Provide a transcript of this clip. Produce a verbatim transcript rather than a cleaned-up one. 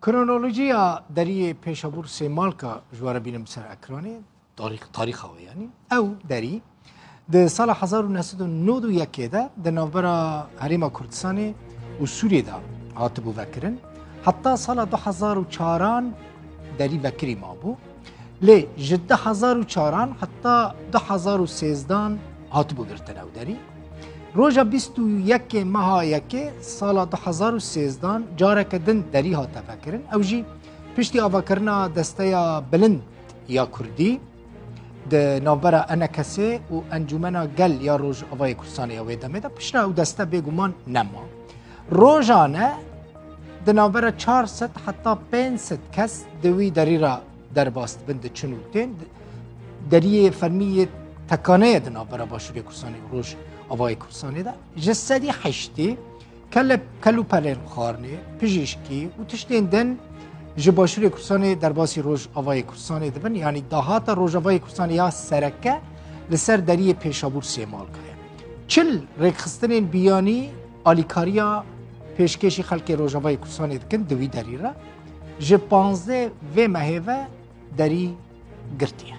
Kronolojiya deriyê Pêşabûr Sêmalka ji we re bînim ser ekranê, tarîx, tarîxa wê yanî. Ew derî di sala hezar û neh sed û nod û yekê de di navbera Herêma Kurdistanê û Sûriyê de hatibû vekirin. Heta sala du hezar û çaran derî vekirî mabû. Lê ji du hezar û çaran heta du hezar û sêzdan hatibû girtin ew derî. Roja bîst û yekê meha yekê sala du hezar û sêzdan careke din derî hate vekirin. Ew jî piştî avakirina desteya bilind ya Kurdî di navbera E N K S û Encûmena Gel ya Rojavayê Kurdistanê ya wê demê de, piştre ew deste bêguman nema. Rojane di navbera çar sed heta pênc sed kes di wî derî re derbas dibin, diçin û tên. Deriyê fermî yê tekane ye di navbera Başûrê Kurdistanê û Rojavayê Kurdistanê de. Ji sedî heştê kele, kel û pelên xwarinê, pijîşkî û tiştên din ji Başûrê Kurdistanê derbasî Rojavayê Kurdistanê dibin. Yanî dahata Rojavayê Kurdistanê ya sereke li ser deriyê Pêşabûr Sêmalka ye. Çil rêkxistinên biyanî alîkariya pêşkêşî xelkê Rojavayê Kurdistanê dikin di wî derî re. Ji panzdeh vê mehê ve derî girtiye.